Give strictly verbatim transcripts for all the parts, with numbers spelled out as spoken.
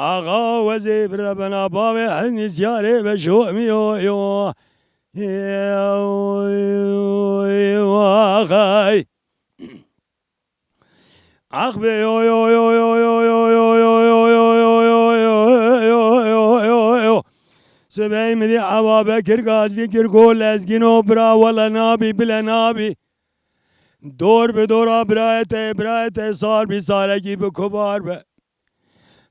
Axa wezê bire bena bavê hezmî siyarê ve şo mi yo yo. Yo, yo, axay. Ax be yo, yo, yo. Sibey mi dî Eva Bekir Gazdî kir ku lezgîno bira wele nabî bile nabî. Dor bi dora birayê te, birayê te sar bî sarekî bi kubar be.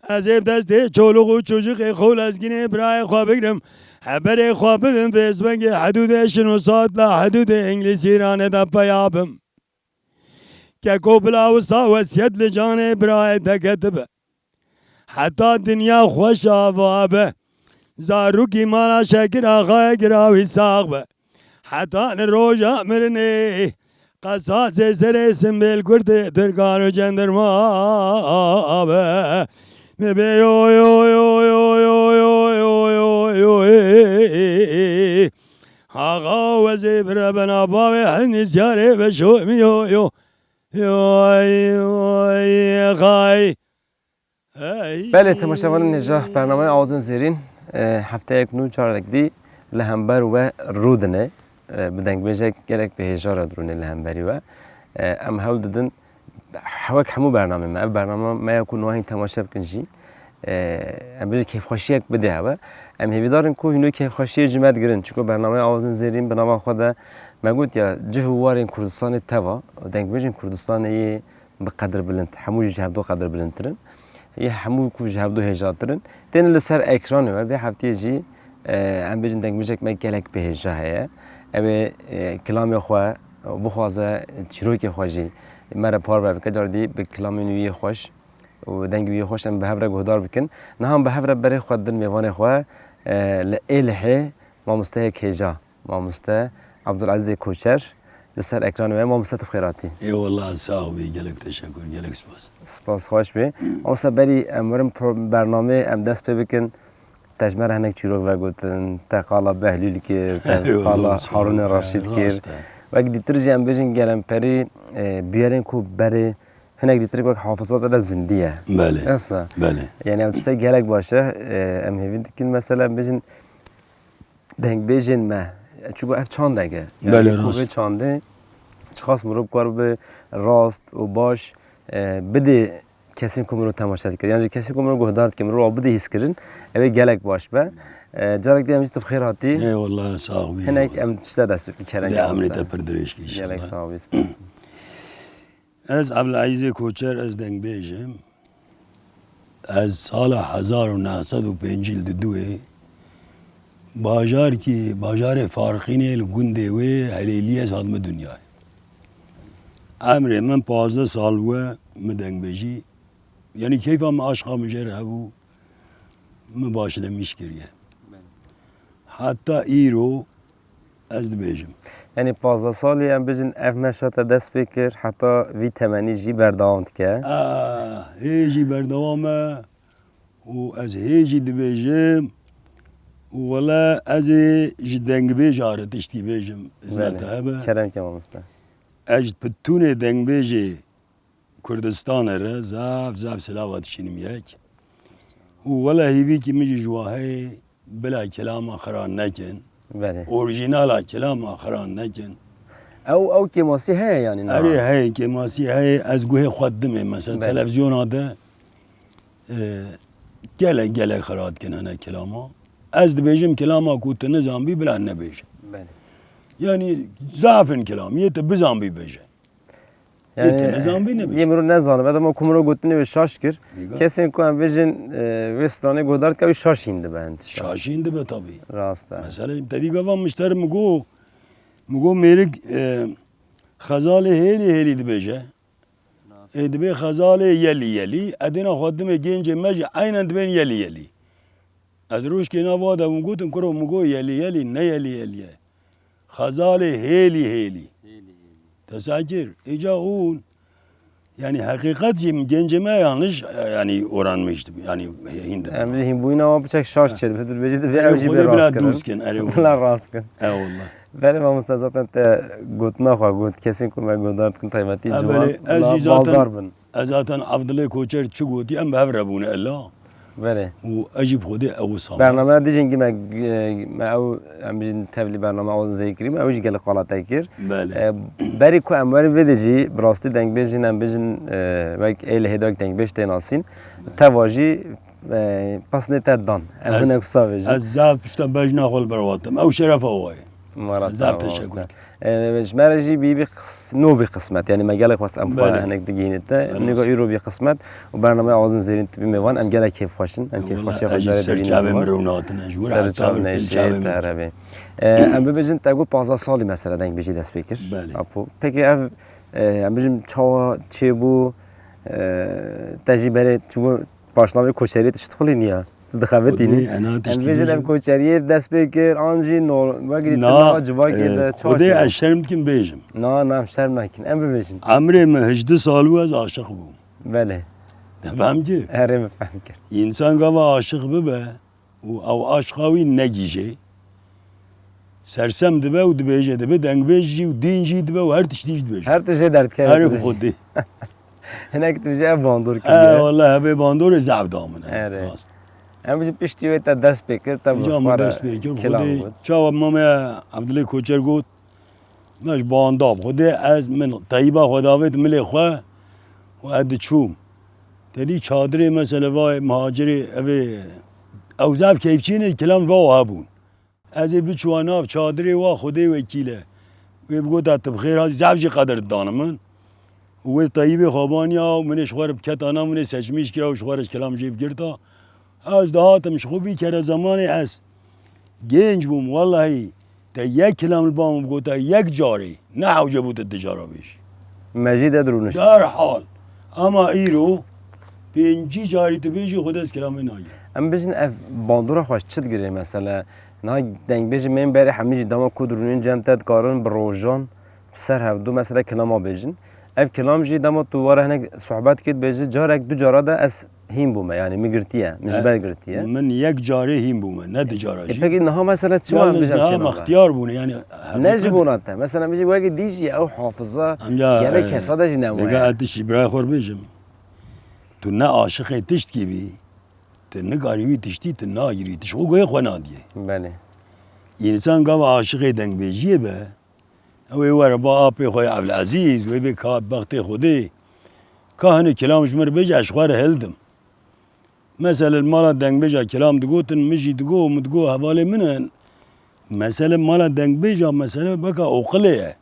Ez ê bi destê çoluk û çocixê xwe û lezgînê birayê xwe bigrim. Heberê xwe bidin vêsbengê hidûdê şin û saet la hidûdê Îngilîzîranê de peya bim. Keko bila wisa wesiyet li canê birayê te ketibe. Heta dinya xweş ava be. Zarokî mala Şekir Axayê Girawî sax be. Heta li roja mirinê qesasê serê Simbêl Kurtê Tirkan û cendirma be. Mi bê yo yo yo yo yo yo yo yo yo. Axa wezê bire bena bavê hezmî siyarê ve şo mi yo yo. Yo yo yo xay. Hey. Belê, temaşevanên hêja, bernameya Awazên Zêrîn, e, hefteyek nû carek dî li hember we rûdine, e, bi dengbêjek gelek bi hêja re dirûne li hemberî we. E, em hewl didin, hewek hemû bernamê me, ev bername me ya ku niha hîn temaşe bikin jî, e, em bêjin kêfxweşiyek bide hewe. Em hêvîdar in ku hîn wê kêfxweşiyê ji me digirin. Çunku bernameya Awazên Zêrîn bi nava xwe de me got ya cih û warên Kurdistanê teva, dengbêjên Kurdistanê yê bi qedirbilind, hemû jî ji hevdu qedirbilindtir in. Yê hemû ku ji hevdu hêjatir in. Tên li ser ekranê we, vê heftiyê jî, e, em bêjin dengbêjek me gelek bi hêja heye. Ew ê, e, kilamê xwe bixwaze çîrokê xwe jî me re parve bike. Cardî bi kilamên wî yê xweş û dengê wî yê xweş em bi hev re guhdar bikin. Niha em bi hev re berê xwe didin mêvanê xwe, e, li Êlihê mamosteyek hêja. Mamoste Abdulazîzê Koçer li ser ekranê me. Mamoste, tu bi xêr hatî. Eyvallah, sax bî, gelek teşekkür, gelek spas. Spas, xweş bî. Mamoste, berî em werin pro-, bernamê em dest pê bikin. Te ji me re hinek çîrok vegotin, te qala Behlûl kir, te Eyvallah, qala sağ ol. Harûnê Reşîd kir. Rast e. Wek dîtir jî em bêjin gelemperî, e, bûyerên ku berê hinek dîtir wek hafiza te de zindî ye. Belê. Ewsa. Belê. Yani ev tiştek gelek baş e. E, em hêvî dikin mesela em bêjin dengbêjên me, çunku ev çandek e. Yani Belê, rast. Vê çandê çiqas mirov kar bibe rast û baş, e, bidê kesên ku mirov temaşe dike. Yan jî kesên ku mirov guhdar dike, mirov bidê hîskirin, ew ê gelek baş be. E, carek dî em jî tu bi xêr hatî. Eyvallah, sax bî. Hinek em tişte dest bi kerem Dê emrê te pir dirêj kî inşallah. Gelek sax bî, spas. Ez Evlezîzê Koçer, ez dengbêj im. Ez sala hezar û neh sed û pêncî û duyê bajarkî, bajarê Farqînê li gundê wê Helêliyê ez hatime dinyayê. Emrê min pazdeh sal bûye min dengbêjî. Yanî keyfa min aşqa min jê re hebû, min başlemîş kiriye. Heta îro ez dibêjim. Yanî pazdeh salî em bêjin ev meşa te dest pê kir, heta vî temenî jî berdewam dike. Ah, hê jî berdewam e û ez hê jî dibêjim û wele ez ê ji dengbêja re tiştî bêjim, îzna Belê. Te hebe. Kerem ke mamoste. Ez ji pitûnê dengbêjê Kurdistanê re zaf zaf silava dişînim yek. Û wele hêvîkî min jî ji wa heye bila kilama xira nekin. Belê. Orjînala kilama xira nekin. Ew, ew kêmasî heye yanî niha? Erê heye, kêmasî heye. Ez guhê xwe dimê mesela Belê. Televizyona de, e, gelek gelek xira dikin hene kilama. Ez dibêjim kilama ku tu nizanbî bila nebêje. Belê. Yanî zaf in kilam, yê tu bizanbî bêje. Yê tu nizanbî nebêje. Yê mirov nezanibe, dema ku mirov gotinê wê şaş kir. Dîga. Kesên ku em bêjin, e, wê stranê guhdar dike, wî şaş hîn dibe hin tişta. Şaş hîn dibe tabî. Rast e. Mesela te dî gava min ji te re min got, min got mêrik, e, xezalê hêlî hêlî dibêje. Ê dibê xezalê yelî yelî. Edêna xwe dimê gencê me jî eynen dibên yelî yelî. Ez rojkê nav wa de hûn gotin, kuro min got yelî yelî, ne yelî yelî ye. Xezalê hêlî hêlî. Hêlî hêlî. Te seh kir. Îca hûn, yanî heqîqet jî gencê me yanlış, yanî oranmiş dibi, yanî hîn dibi. Em jî hînbûyîna wan piçek şaş çêdibe. Tu dibêjî divê Erê ew jî Xwedê bê bila rast kirin. Dûz kin, erê Bila rast kin. Eyvallah. Belê mamoste, zaten te gotina xwe got, kesên ku me guhdar dikin taybetî Ha, ciwan, belê, ez bila jî zaten baldar bin. Ez zaten Evdilê Koçer çi gotî, em bi hev re bûne illa. Belê. Û ez jî bi Xwedê ew wisa me. Bername dijî hingî me, me ew, em bijîn tevlî bername Awazên Zêrîn kirî, me ew jî gelek qala te kir. Belê. E, berî ku em werin vê de jî, bi rastî dengbêjên em bijîn, e, wek êlihê de wek dengbêj tê nasîn. Belê. Teva jî, e, pesnê te dan. Em hinek wisa bêjin. Ez zaf pişta bejna xwe li ber hatim. Ew şerefa we ye. Marat, zaf teşekkür. E, ji me re jî bî, bî qis-, nû bî qismet. Yanî me gelek xwest em xwe hinek digihîne te. Belê. Nîga îro bî qismet û bernameya Awazên Zêrîn tu bî mêvan. Em gelek kêfxweş in. Em kêfxweşiya xwe jî digihîne ziman. Serçavê min rewnatin, ji wir heta çav neyşê te re bê. E, em bibêjin te got pazdeh salî mesela dengbêjî dest pê kir. Belê. Apo. Peki ev, e, em bijin çawa çêbû, e, te jî berê çûbû Paşnavê koçeriyê tu şitxulî niya. Tu dixebitînî. Xwedê ena tiştî bêjin. Em bêjin ev koçeriyê dest pê kir, an jî nor-, wek dîtin na, na civakê e, de çawa Xwedê çêbû? Ez şerm dikim bêjim. Na, na, em şerm nakin. Em bibêjin. Emrê min hejdeh sal bû ez aşiq bûm. Belê. Te fehm kir? Erê, min fehm kir. Însan gava aşiq bibe û ew aşqa wî negîje, sersem dibe û dibêje, dibe dengbêj jî û dîn jî dibe û her tiştî jî dibêje. Her tiştê derdikeve. Erê, bi Xwedê. Hinek tu jî ev bandor kiriye. He, wele evê bandorê zaf da min. Erê. Rast. Em jî piştî wê te dest pê kir, te bi xwe re kilam got. Çawa mameya Evdilê Koçer got, me ji banda bi Xwedê ez min teyîba xwe davêt milê xwe û ez diçûm. Te dî çadirê mesela vay muhacirê evê ew zaf keyfçî ne, kilam va hebûn. Ez ê biçûma nav çadirê wa Xwedê wekîl e. Wê bigota tu bi xêr hatî, zaf jî qedir didane min. Û wê teyîbê xwe baniya û min ê ji xwe re biketa nav, min ê seçmîş kira û ji xwe re ji kilam jê bigirta. Ez dihatim ji xwe vî kere zemanê ez genc bûm, wellahî te yek kilam li ba min bigota yek carê, ne hewce bû tu du cara bêjî. Me jî de dirûnişt. Derhal. Ama îro pêncî carî tu bêjî, Xwedê ez kilamê nagê. Em bijin ev bandora xwe ji çi digire mesela? Niha dengbêjê me yên berê hemî jî dema ku dirûnên cem te dikarin bi rojan, bi ser hevdu mesela kilama bêjin. Ev kilam jî dema tu were hinek sohbet kê dibêjî, carek du cara de ez hîn bûme, yanî min girtiye, min ji ber girtiye. Min yek carê hîn bûme, ne du cara jî. E, pekî niha mesela çima em bijin niha me ixtiyar bûne, yanî ne ji bona te. Mesela min jî wekî dî jî ew hafiza gelek kesa de jî ne were. Ega ez tiştî birayê xwe bêjim. Tu ne aşiqê tiştkî bî, tu nikarî wî tiştî tu nagirî, tu ji xwe guhê xwe nadiyê. Belê. Însan gava aşiqê dengbêjiyê be, ew ê were ba apê xwe ya Evlezîz, wê bê ka bextê Xwedê. Ka hinê kilam ji min re bêje, ez ji xwe re hildim. Mesela li mala dengbêja kilam digotin, min jî digo, min digo hevalê min in. Mesela mala dengbêja, mesela beka oqilê ye. Belê.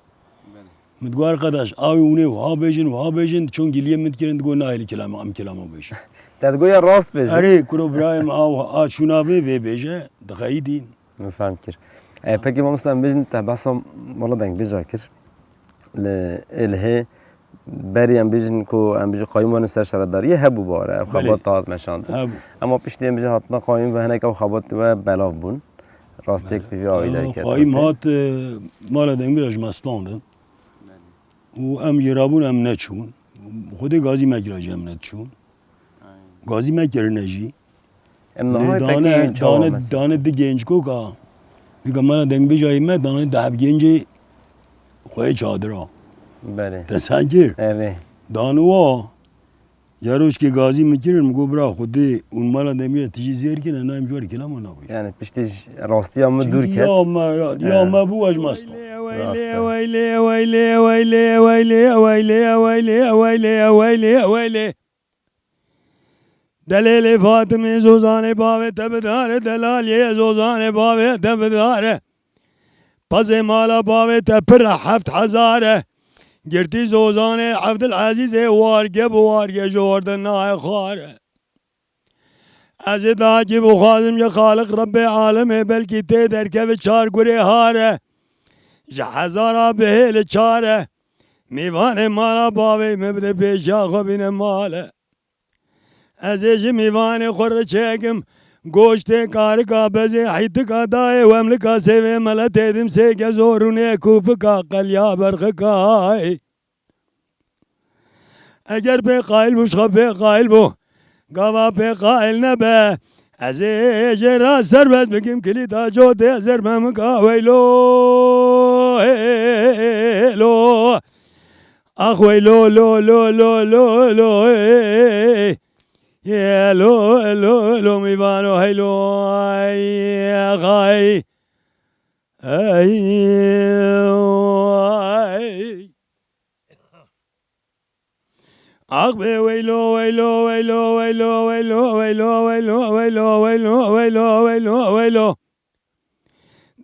Min digo, "Arkadaş, awê hûnê wiha bêjin, wiha bêjin." Çon giliyê min dikirin, digo, "Nahêlî kilama, em kilama bêjin." Te digo ya rast bêjin. Erê, kuro birayê min, a, a şûna vê, vê bêje, dixeyî dîn. Min fehm kir. E, pekî mamosta, em bêjin te behsa mala dengbêja kir. Li Êlihê berî em bêjin ku em bêjin qayûm wan ser şaredariyê hebû bare, ev xebat hat meşandin. Hebû. Ema piştî em bêjin hatina qayûm ve hinek ev xebat we belav bûn. Rastiyek pîvê awî derket. Qayûm hat, e, mala dengbêja ji me standin. Û em jê rabûn em neçûn. Xwedê gazî me kira jî em nediçûn. Gazî me kirine jî. Em niha dane, dane, dane di genc koka. Vîka mala dengbêjayê me dane di heb gencê xwe yê çadira. Belê. Te seh kir? Erê. Dane wa, ya rojkê gazî min kirin, min got, "Bira Xwedê, hûn mala dengbêja tijî zêr kin, ez nayêm ji we re kilama nabêjim." Yani piştî ji rastiya min dûr ket. Ya me, ya, ya me bû ez mest. Rast e. Delêlê Fatimê Zozanê bavê te bidare, delalê Zozanê bavê te bidare. Pezê mala bavê te pir e heft hezar e. Girtî Zozanê Evdil Ezîzê warge bi warge ji orde nayê xware. Ez ê dahakî bixwazim ji Xaliq Rebbê alemê belkî tê derkeve çar gurê hare. Ji hezara bihêle çar e. Mîvanê mala bavê min bide pêşiya xwe bîne male. Ez ê ji mîvanê xwe re çêkim, goştê karika bezê hîtika dayê wemlika sêvê meletê dimsêke zorûnê kûpika qeliya berxikayê. Eger pê qayil bû, ji xwe pê qayil bû, gava pê qayil nebe, ez ê jê re serbest bikim kilîta cotê zermemika weylo, hêlo. Ax wey lo, lo, lo, lo, lo, lo, ey. Elo, elo, elo, mîvano, heylo, ay, ay. Ay, ay. Ax be weylo, weylo, weylo.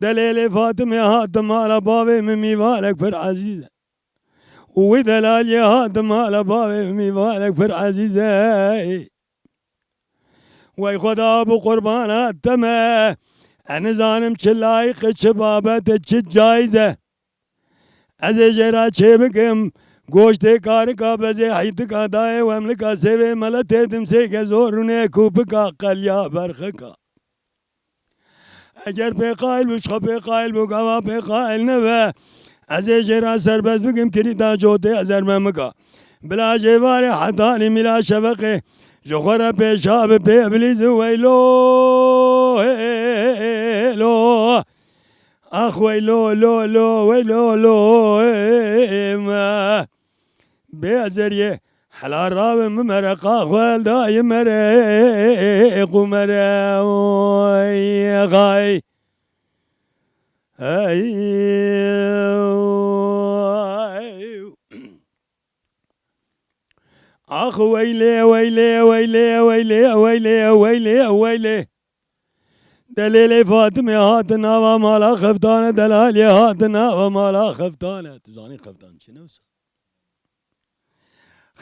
Delêlê Fatimê hat mala bavê min mîvanek pir ezîz e. Û wî delaliyê hat mala bavê min mîvanek pir ezîz e. Wey Xweda bi qurbana te me. Ez nizanim çi layîq e, çi babet e, çi cayîz e. Ez ê jê re çê bikim. Goştê karika bezê heytika dayê wemlika sêvê meletê dimsêke zor rûnê kûpika qeliya berxika. Eger pê qayil bû, ji xwe pê qayil bû, gava pê qayil nebe. Ez ê jê re serbest bikim, kirîta cotê ez ermemika. Bila jê varê hetanî mîla şeveqê. Ji xwe re pêşa bi pê bilîz û weylo, hê, lo. Ax weylo, lo, lo, weylo, lo, ê, me. Bê ezeriyê hela rabe min mereqa xwe dayê mere, qû mere, oy, xay. Hey, ay. Ax weylê, weylê, weylê, weylê, weylê, weylê, weylê. Delêlê Fatimê hate nava mala Xeftane, delalê hate nava mala Xeftane. Tu zanî Xeftan çi ne wisa?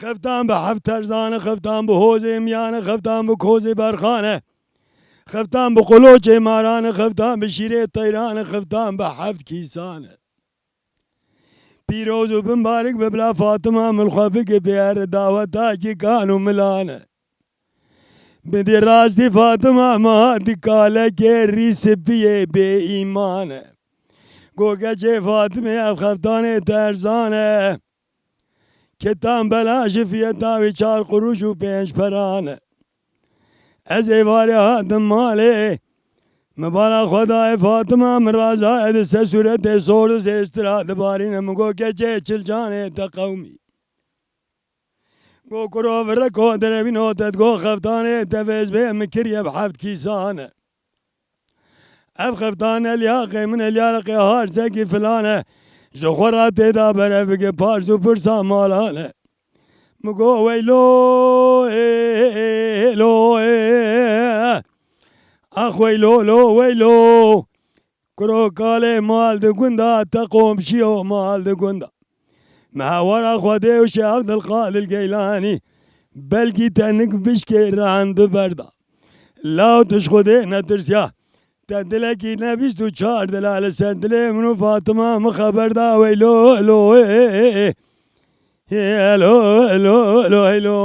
Xeftan bi heft terzane, Xeftan bi hozê miyane, Xeftan bi kozê berxane, Xeftan bi qoloçê marane, Xeftan bi şîrê teyrane, Xeftan bi heft kîsane. Pîroz û bimbarik be bila Fatima min xwe bike pê here daweta kîkan û milane. Bidî rastî Fatima min hatî kalekê rî spiyê bê îman e. Go keçê Fatimê ev xeftanê te erzan e. Ketan belaş e, fiyeta wî çar quruş û pênc peran e. Ez êvarê hatim malê. Min bala xwe dayê Fatima, min razaye di ser sûretê sor di sêstira dibarîne. Min got, keçê çilcanê te qewmî. Got, kuro vireko derevîno te, got, xeftanê te vêz bê, min kiriye bi heft kîsane. Ev xeftan e liyaqê min e, liyaqê harsekî filan e. Ji xwe re tê de berev bike, pars û pirsa malan e. Min got, weylo, ê, ê, ê, lo, ê, ax weylo, lo, weylo. Kuro kalê mal di gunda, te komşiyo mal di gunda. Me hewara Xwedê û Şêx Evdilqadir Geylanî, belkî te nik bişkê rend biberda. Law tu ji Xwedê netirsiya. Te dilekî ne bîst û çar dila li ser dilê min û Fatima min xeber da, weylo, lo, ê, ê, ê. Ê, elo, elo, elo, elo,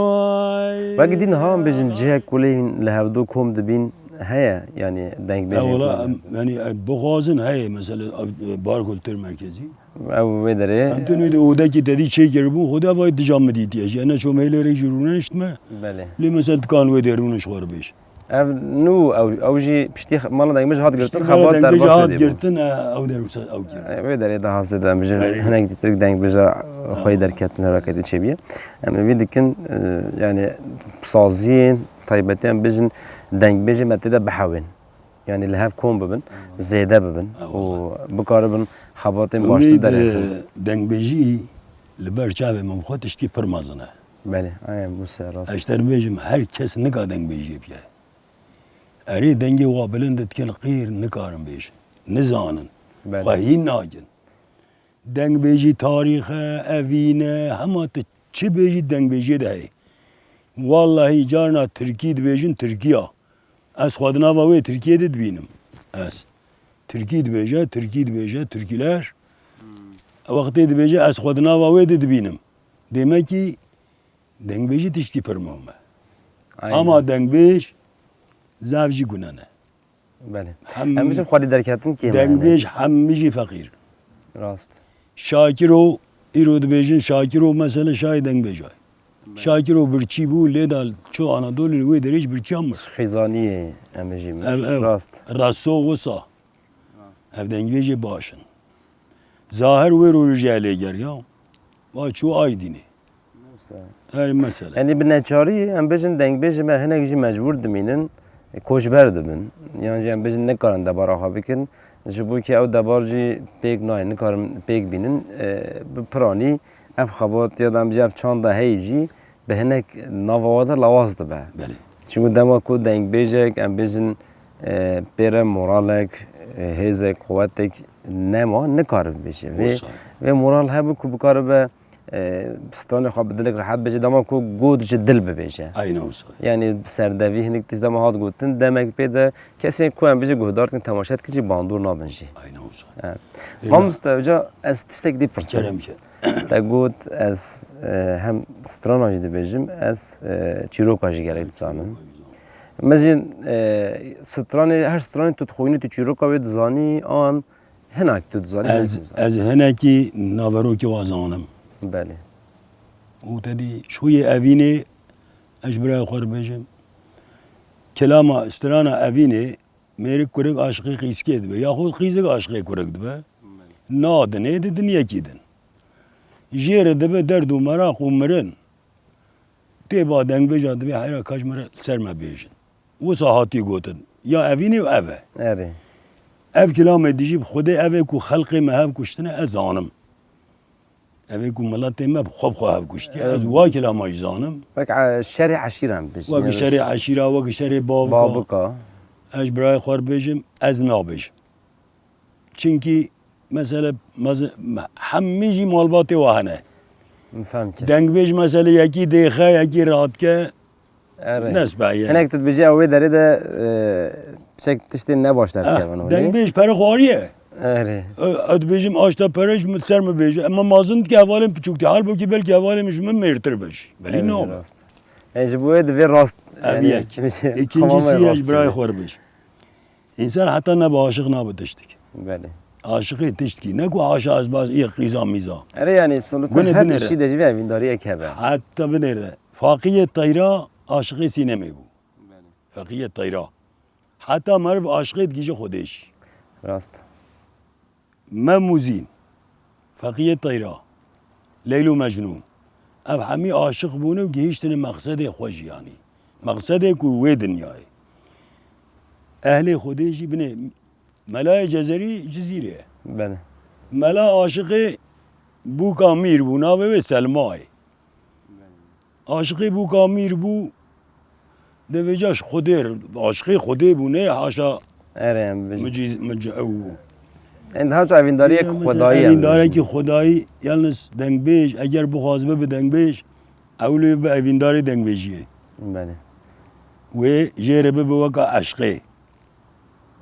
ay. Belkî dî niha em bêjin cihek ku lê hîn li hevdu kom dibîn heye, yanî dengbêjên Ewla, ku em, yanî, em bixwazin heye, mesela, ev, Bahar Kultur Merkezi. Ew wê derê. Em tenê de odekî te dî çêkiribûn, Xwedê vay dija min dîtiye. Ji ene çomê lê rê jî rûneniştime. Belê. Lê mesela dikan wê derû ne ji xwe re bêjin. Ev nû ew, ew jî piştî mala dengbêj hat girtin, Piştî mala xebat dengbêj derbas hat girtin, e, ew derû se-, ew kir. E, wê derê de hasê de em bijin Erê. hinek dîtir dengbêja xwe yê derketin, heraketê çêbûye. Em ê vî dikin, e, yanî saziyên taybetî em bijin dengbêjê me tê de bihewên. Yanî li hev kom bibin, zêde bibin û bikaribin xebatên Ewlî baştir bi derêxin. Dengbêjî li ber çavê min xwe tiştî pir mezin e. Belê, aynen, bu se rast. Ez ji te re bêjim, her kes nika dengbêjiyê bike. Erê, dengê wa bilind dikin, qîr nikarin bêjin. Nizanin. Belê. Xwe hîn nakin. Dengbêjî tarîx e, evîn e, hema tu çi bêjî dengbêjiyê de heye. Wallahî carna tirkî dibêjin Tirkiya. Ez xwe di nava wê Tirkiyê de dibînim. Ez. Tirkî dibêje, tirkî dibêje, tirkîler. Hmm. Wextê dibêje ez xwe di nava wê de dibînim. Demekî dengbêjî tiştî pir muhim e. Aynen. Ama dengbêj zaf jî gune ne. Belê. Hem Em bijin xwedî derketin kêm e, dengbêj yani. Hemî jî feqîr. Rast. Şakiro, îro dibêjin Şakiro mesela şayê dengbêj ay. Belê. Şakiro birçî bû, lê da ço Anadolî wê derê ji birçiyan mir. Xîzaniyê em bijî mir. Ev, ev. Rast. Reso wisa. Rast. Ev dengbêjê baş in. Zahir wê rojê lê ger ya. Va çû Aydînê. Her mesele. Yanî bi neçarî em bêjin dengbêjê me hinek jî mecbûr dimînin, koçber dibin. Yan jî em bêjin nikarin debara xwe bikin. Ji bo ku ew debar jî pêk nayên, nikarin pêk bînin, e, bi piranî ev xebat ya da em bêjin ev çanda heyî jî bi hinek nava wan de lawaz dibe. Belê. Çimkû dema ku dengbêjek, em bêjin, e, pê re moralek, e, hêzek, quwetek nema, nikare bibêje. Vê, Wisa. vê moral hebe ku bikaribe, e, stranê xwe bi dilek rehet bêje, dema ku got ji dil bibêje. Aynen wisa. Yanî serdevî hinek tişt dema hat gotin, demek pê de kesên ku em bêjin guhdar dikin, temaşe dikin jî bandor nabin jî. Aynen wisa. Evet. Êla. Mamoste, hoca, ez tiştek dî pirsim. Kerem ke. Te got ez, e, hem strana jî dibêjim, ez, e, çîroka jî gelek dizanim. Me jî, e, stranê, her stranê tu dixwînî, tu çîroka wê dizanî, an hinek tu dizanî, hinek Ez, dizanî. ez hinekî naverokê wa zanim. Belê. Û te dî şûyê evînê, ez ji birayê xwe re bêjim. Kilama strana evînê, mêrik kurik aşiqê qîzikê dibe. Yaxud qîzik aşiqê kurik dibe. Nadinê didin yekî din. Jê re dibe derd û meraq û mirin. Tê ba dengbêja dibê heyra ka ji me re ser me bêjin. Wisa hatî gotin. Ya evînê û ev e. Erê. Ev kilamê dijî bi Xwedê ev ê ku xelqê me hev kuştine ez zanim. Ev ê ku miletê me bi xwe bi xwe hev kuştiye. Ez Em. wa kilama jî zanim. Wek, e, şerê eşîran bijî. Wek şerê eşîra, wek şerê bavika. Babika. Ez ji birayê xwe re bêjim, ez nabêjim. Çimkî mesele mez-, hemî jî malbatê wa hene. Min fehm kir. Dengbêj mesele yekî dêxe, yekî radike. Erê. Nesbe ye. Hinek tu dibêjî ew wê derê de, e, piçek tiştên ne baştir Ah, dikevin holê. Dengbêj pere xwariye. Erê. E, ez dibêjim aşta pere ji min ser min bêje. Ema mazin dike hevalên piçûk dike. Halbûkî belkî hevalên min ji min mêrtir be jî. Belî Erê, nabe. rast. Yani ji bo wê divê rast, Ev yani, yek. bir şey, Îkincisi tamam, ye rast ji birayê şey. xwe re bêj. Însan heta nebe aşiq nabe tiştik. Belê. Aşiqê tiştkî. Ne ku haşa ez baz î qîza mîza. Erê yani sonuçta Gune her binêre. işî de jî vê evîndariyek hebe. Heta binêre. Faqiyê teyra aşiqê sînemê bû. Belê. Faqiyê teyra. Heta meriv aşiqê digihîje Xwedê jî. Rast. Mem û Zîn, Feqiyê Teyra, Leyl û Mecnûn. Ev hemî aşiq bûne û gihîştine mexsedê xwe jî, yanî mexsedê ku wê dinyayê. Ehlê Xwedê jî binê Melayê Cezerî Cizîrê ye. Belê. Mela aşiqê bûka mîr bû, navê wê Selma ye. Aşiqê bûka mîr bû, dê vêca ji Xwedê re, aşiqê Xwedê bû, ne haşa Erê, em bijî. micîz-, mic-, ew bû. Em daha çok evîndariyek Yalnız xwedayî em evîndarekî bijî. xwedayî, yalnız dengbêj, eger bixwazibe bi dengbêj, ew lê bi evîndarê dengbêjiyê. Belê. Wê jê re bibe weka eşqê.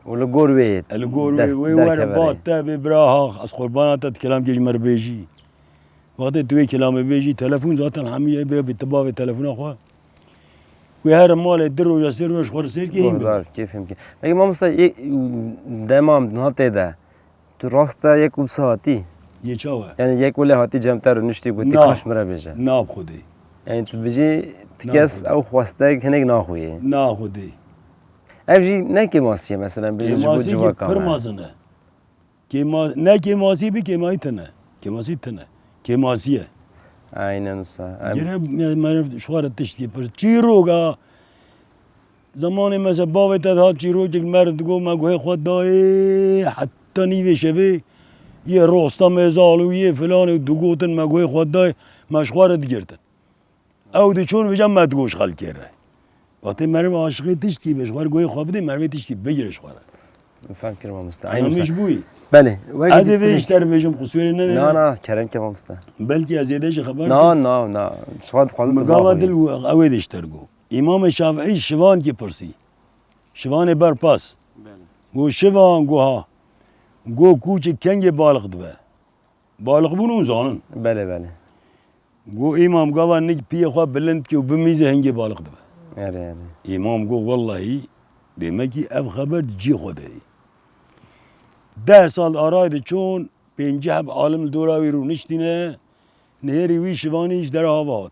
Û li gor wê yê E, li gor wê, dest wê were derkeve ba rê. te bê bira ha, ez qurbana te, tu kelamkê ji me re bêjî. Wextê tu wê kelamê bêjî, telefon zaten hemî ye, bê, bê tu bavê telefona xwe. Wê here malê du roja, sê roja ji xwe re sêr kê hîn bibe. Guhdar, kêfim kê. Peki mamosta, yê, dema niha tê de, tu rast e yek û bi saetî? Yê çawa? Yani yek wele hatî cem te re niştî gotî Na. kaş min re bêje. Na bi Xwedê. Yani tu bijî, tu Na kes Xwedê. ew xwestek hinek naxuye. Na Xwedê. Ev jî ne kêmasî ye, mesela, bêjin ji bo Kêmasî ki civaka pir me. mezin e. Kêma-, ne kêmasî bi kêmayî tine. Kêmasî tine. Kêmasî ye. Aynen wisa. Em Gere me-, meriv ji xwe re tiştî pir. Çîroka, zemanê mesela bavê te dihat çîrokek li me re digot, me guhê xwe dayê heta nîvê şevê, yê rosta mêzal û yê filan û digotin me guhê xwe dayê, me ji xwe re digirtin. Ew diçûn vêca me digot ji xelkê re. Wextê meriv aşiqê tiştkî be, ji xwe re guhê xwe bidê, merivê tiştkî bigire ji xwe re. Fem kir mamoste. Anamî Aynı ji bo yî. Belê. Ez ê vê ji te re bêjim, qusûrê nenê. Na, na, kerem ke mamoste. Belkî ez zêde jî xeber Na, na, na. Ji xwe dixwazim Min tu gava baxwî. dil û ew ê de ji te re got. Îmamê Şafîî şivan kî pirsî. Şivanê berpas. Belê. Got şivan, got ha. Got kûçik kengê baliq dibe. Balixbûn hûn zanin. Belê, belê. Got, Îmam, gava nik piyê xwe bilind bike û bimîze hingê balix dibe. Erê, erê. Îmam got, Wellahî, demekî ev xeber di cî xwe de ye. Deh sal arayê diçûn, pêncî heb alim li dora wî rûniştîne, nihêrî wî şivanî ji dera hava hat.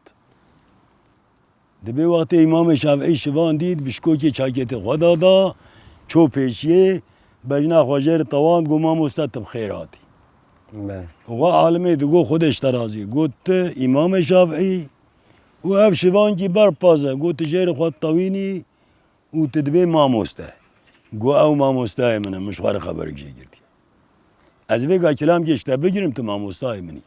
Dibê wextê Îmamê Şafîî şivan dît, bi şikokê çaketê xwe da da, çû pêşiyê, bejna xwe jê re tewand, got, Mamoste, tu bi xêr hatî. Belê. Wa alimê digot, Xwedê ji te razî. Got, tu Îmamê Şafîî, Û ev şivankî berpaz e, got, tu jêrê xwe tewînî û tu dibê mamoste. Got, ew mamosteyê min e, min ji xwe re xeberek jê girtî. Ez vêga kilamkê ji te bigirim, tu mamostayê min î.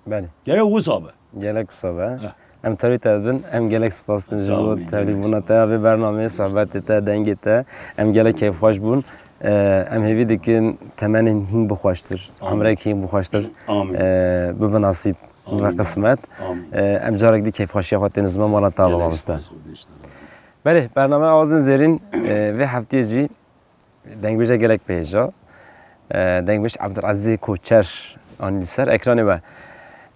Belê. Gerek wisa be. Gelek wisa be. Heh. Em tevlî te dibin, em gelek spas dikin ji Sağ ol, bo gelek tevlîbûna spas. Te ya vê bernameyê, sohbetê te, dengê te. Em gelek keyfxweş bûn. Ee, em hêvî dikin temenên hîn bixweştir, Amin. Emrek hîn bixweştir, Amin. Ee, bibe nasîb, bibe Amin. Qismet. Amin. Ee, em carek dî keyfxweşiya xwe tên ziman mala te. Gelek mamoste. Spas, xwe bêşte. Belê, bernameya Awazên Zêrîn, ee, vê heftiyê jî dengbêje gelek pêja. Ee, dengbêj Ebdulezîz Koçer anî li ser ekranê we.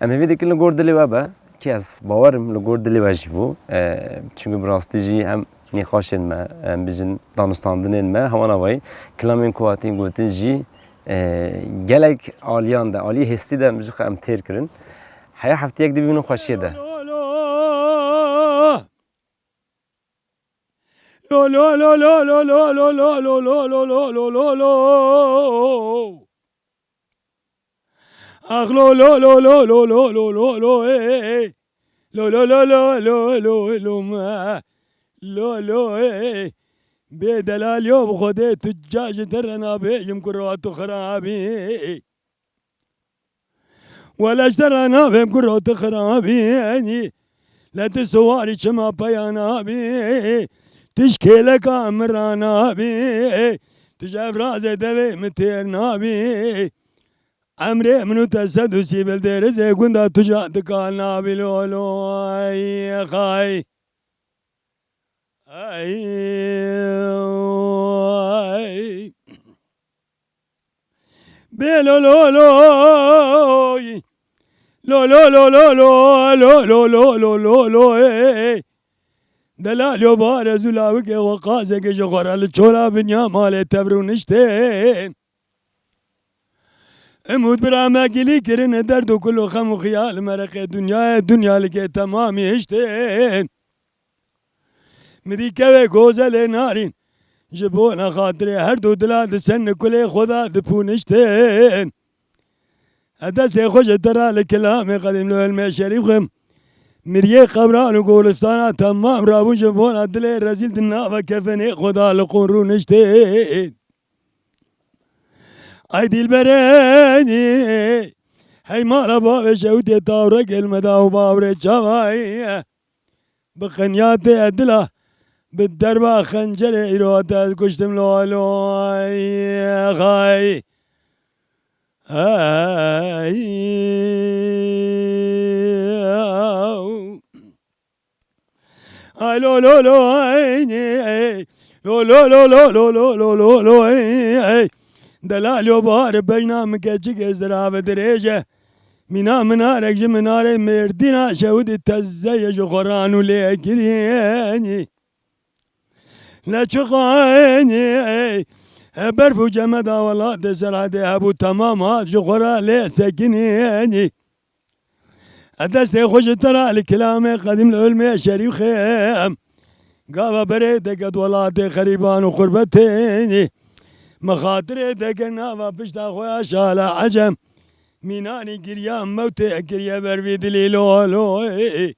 Em hêvî dikin li gor dilê we be, ki ez bawer im li gor dilê we jî bû. Ee, çimkî bi rastî jî hem nîqaşên me, em bijin danûstandinên me, hewan avayî kilamên ku hatin gotin jî, ee, gelek aliyan de, aliyê hêstî de em bijin em têr kirin. Heya heftiyek dî bibînin xweşiyê de. Lo lo lo lo lo lo lo lo lo lo lo lo lo lo lo lo. Ax lo lo lo lo lo lo lo lo lo ê. Lo lo lo lo lo lo lo ma. Lo lo ê. Bê delaliyo bi Xwedê tu ca ji te re nabêjim ku rewatu xirabî. Wele ji te re nabêm ku rewatu xirabî. Le tu siwarî çima peya nabî. Tu ji kêleka min re nabî. Tu ji efrazê devê min têr nabî. Emrê min û te sed û sî bil dêrizê gunda tu ca dika nabî lo lo ay xay. Ay, ay. Bê lo lo lo, lo lo lo lo lo lo lo lo lo lo ê. Delal yo bare zulawike we qazeke ji xwe re li çola binya malê tev rûniştên. Imûd bira me gilî kirine derd û kul û xem û xiyal mereqê dinyayê, dinya li kê temamî hiştên. Mirî kevê gozelê narîn, ji bona xatirê her du dila di ser nikulê xwe de dipûniştin. Ez destê xwe ji te re li kilamê qedîm li hilmê şerîf xim. Miriyê qebran û goristana temam rabûn ji bona dilê rezîl di nava kefenê xwe de li qûn rûniştin. Ay dilberê, hey mala bavê şewitê tawrek ilmeda û bavrê çavayê. Bi qenyatê dila, bi derba xencerê îro te ez kuştim lo lo ay xay. Ay. Ay lo lo lo ay, lo lo lo lo lo lo lo lo lo ay. Delal yo bar beyna min keçik ez dira ve dirêje. Mîna minarek ji minarê Mêrdîna şewidî teze ye ji xwe ranû lê kirî. Leçiqanî, e, berf û cemeda welatê Serhedê hebû temam hat ji xwe re lê sekinî. Ez destê xwe ji te re li kilamê qedîm li ilmê şerîf xem. Gava berê deket welatê xerîban û xurbetê. Min xatirê deket nava pişta xwe ya şala ecem. Mînanî giriya mewtê kiriye ber vî dilî lo lo ê.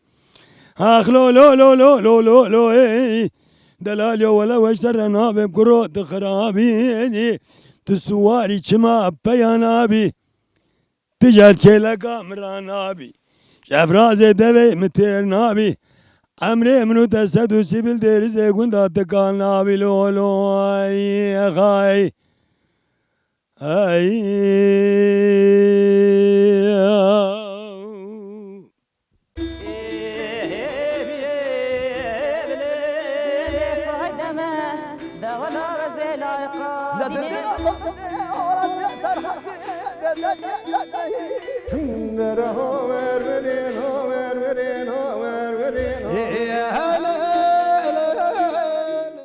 Ax lo lo lo lo lo lo lo ê. Delal yo wele weşte re nabêm kuro tu xirabî. Tu siwarî çima peya nabî. Tu jad kêleka min ra nabî. Ji efrazê devê min têr nabî. Emrê min û te sed û sî bil dêrizê gunda tika nabî lo lo ay xay. Ay.